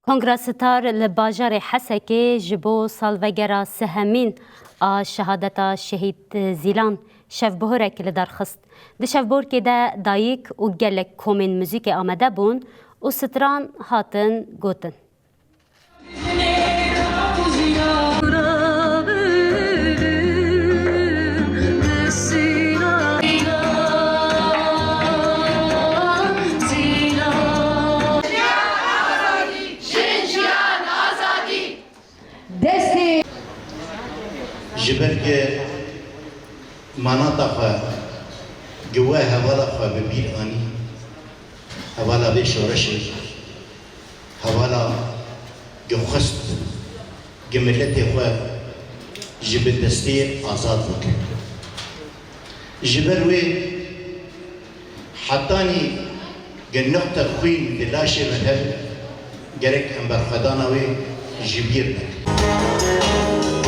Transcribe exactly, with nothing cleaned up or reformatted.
Kongra Star li bajarê Hesekê ji bo salvegera sihemîn a şehadeta Şehîd Zîlan şevbihorek li dar xist. Di şevborkê de dayik û gelek komên muzîkê amade bûn û stran hatin gotin. Destê ji ber ku manata xwe, ku we hevala xwe bi bîr anî, hevala vê şoreşê, hevala ku xwest ku miletê xwe ji bindestiyê azad bike. Ji ber wê hetanî ku nuqte xwîn di laşê me hebe, gerek em berxwedana wê ji bîr nekin.